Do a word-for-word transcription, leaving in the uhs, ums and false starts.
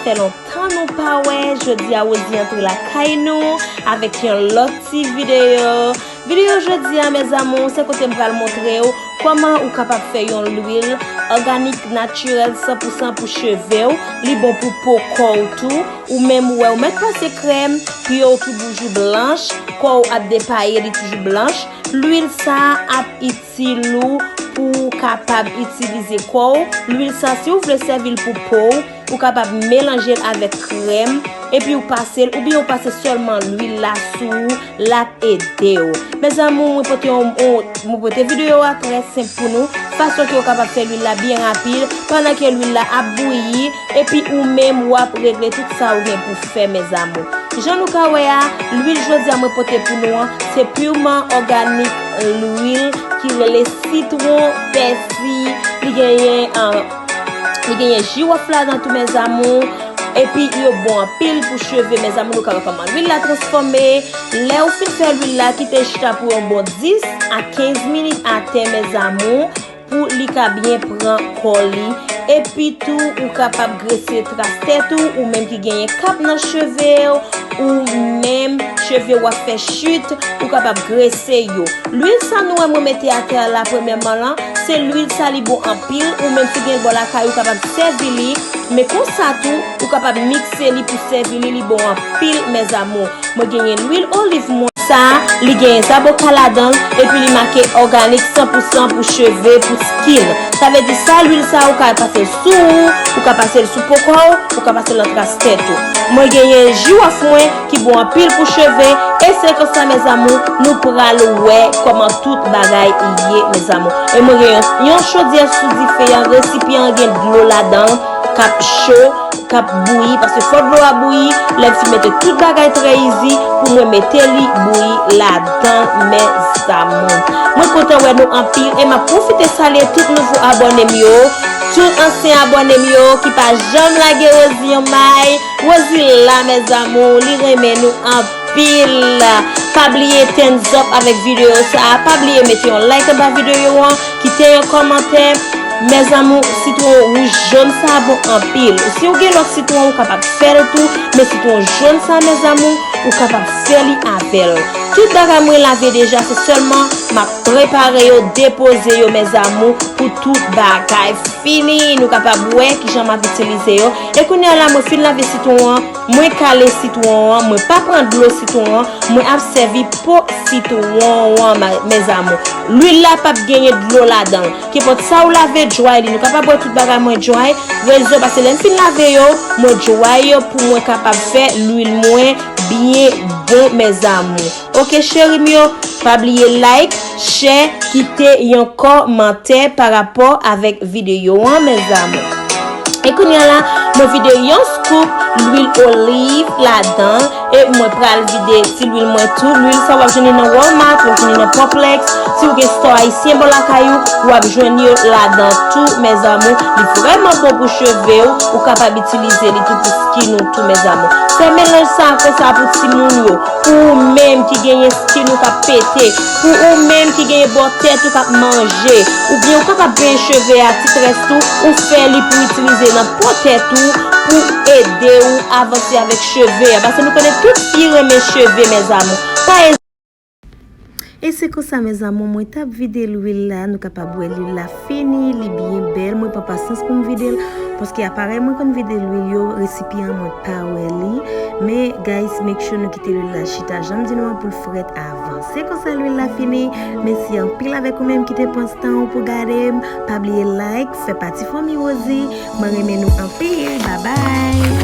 Fè lontan nou pa wè, jodi a Rosie antre lakay nou avèk yon lòt ti videyo. Videyo jodi a, mes amours, se kote m pral montre w kòman ou kapab fè yon lwil òganik, natirèl, san pou san pou cheve w. Li bon pou po kò w tou. Ou menm ou wè, ou mèt pase krèm, pye w toujou blanch, kò w ap depaye, li toujou blanch. Lwil sa a ap itil ou pou w kapab itilize kò w. Lwil sa, si w vle sèvi l pou po w, ou kapab melanje l avèk krèm, epi w pase l, oubyen w pase sèlman lwil la sou ou, l ap ede w. Mes amours, mwen pote yon, yon, mwen pote videyo a trè senp pou nou, fason ke w kapab fè lwil la byen rapid, pandan ke lwil la ap bouyi, epi ou menm w ap regle tout sa ou gen pou fè, mes amours. Jan nou ka wè a, lwil jodi a mwen pote pou nou an, se purman òganik, lwil ki rele sitwon pèsi. Li genyen, ah, li genyen jiwòf ladan tou, mes amours. Epi yo bon anpil pou cheve, mes amours. Nou ka wè kòman lwil la transfòme. Lè ou fin fè lwil la, kite l chita pou yon bon dis a kenz minit atè, mes amours, pou li ka byen pran kò li. Epi tou, ou kapab grese tras tèt ou, ou menm ki genyen kap nan cheve w, ou menm cheve w ap fè chit, ou kapab grese yo. Lwil sa nou wè mwen mete atè a la, premyèman lan, se lwil sa, li bon anpil, ou menm si gen bò lakay ou kapab sèvi li, men konsa tou, ou kapab mikse li pou sèvi li, li bon anpil, mes amours. Mwen genyen lwil oliv mwen. Sa, li genyen zaboka ladan l, epi li make òganik san pou san pou cheve, pou skin. Sa vle di sa, lwil sa, ou ka pase l sou ou, ou ka pase l sou po kò w, ou ka pase l nan tras tèt ou. Mwen genyen jiwòf mwen ki bon anpil pou cheve, e se konsa, mes amours, nou pral wè kòman tout bagay ye, mes amours. E mwen gen yon, yon chodyè sou dife an, resipyan an gen dlo ladan l, k ap cho, k ap bouyi, paske fò dlo a bouyi, lè m fin mete tout bagay trè easy pou mwen mete li bouyi ladan, mes amours. Mwen kontan wè nou anpil, e m ap pwofite salye tout nouvo abòne m yo, tout ansyen abòne m yo ki pa janm lage Rosie yon may. Rosie la, mes amours, li renmen nou anpil. Pa bliye thumbs up avèk videyo sa a, pa bliye mete yon like anba videyo an, kite yon kòmantè. Mes amours, sitwon wouj jòn sa a bon anpil. Si w gen lòt sitwon, ou kapab fè l tou, men sitwon jòn sa a, mes amours, ou kapab fè li avè l. Tout bagay mwen lave deja, se sèlman m ap prepare yo, depoze yo, mes amours, pou tout bagay fini. Nou kapab wè kijan m ap itilize yo. E kounye a la, mwen fin lave sitwon an, mwen kale sitwon an, mwen pa pran dlo sitwon an, mwen ap sèvi po sitwon an, ma-, mes amours. Lwil la p ap genyen dlo ladan l. Kenpòt sa ou lave, dry li. Nou kapab wè tout bagay mwen dry. Rezon, paske lè m fin lave yo, mwen dry yo pou mwen kapab fè lwil mwen byen bon, mes amours. Oke, cheri m yo, pa bliye like, share, kite yon kòmantè pa rapò avèk videyo an, mes amours. E kounye a la, mwen vide yon scoop lwil oliv ladan, e mwen pral vide ti lwil mwen tou. Lwil sa w ap jwenn li nan Walmart, w ap jwenn li nan Publix. Si w gen store ayisyen bò lakay ou, w ap jwenn yo ladan tou, mes amours. Li vrèman bon pou cheve w, ou kapab itilize li tou pou skin ou tou, mes amours. Fè melanj sa a konsa pou timoun yo, pou ou menm ki genyen skin ou k ap pete, pou ou menm ki genyen bò tèt ou k ap manje, oubyen ou kapab benyen cheve a ti très tou, ou fè li pou itilize nan po tèt ou, pou ede ou avanse avèk cheve a. Paske nou konnen tout fi renmen cheve, mes amours. Pa E se konsa, mes amours, mwen t ap vide lwil la. Nou kapab wè lwil la fini, li byen bèl. Mwen pran pasyans pou m vide l, paske aparèy mwen konn vide lwil yo, resipyan an mwen pa wè li. Men, guys, make sure nou kite lwil la chita, jan m di nou an, pou l frèt avan. Se konsa lwil la fini. Mèsi anpil avèk ou menm ki te pran tan ou pou gade m. Pa bliye like, fè pati fanmi Rosie. Mwen renmen nou anpil. Babay!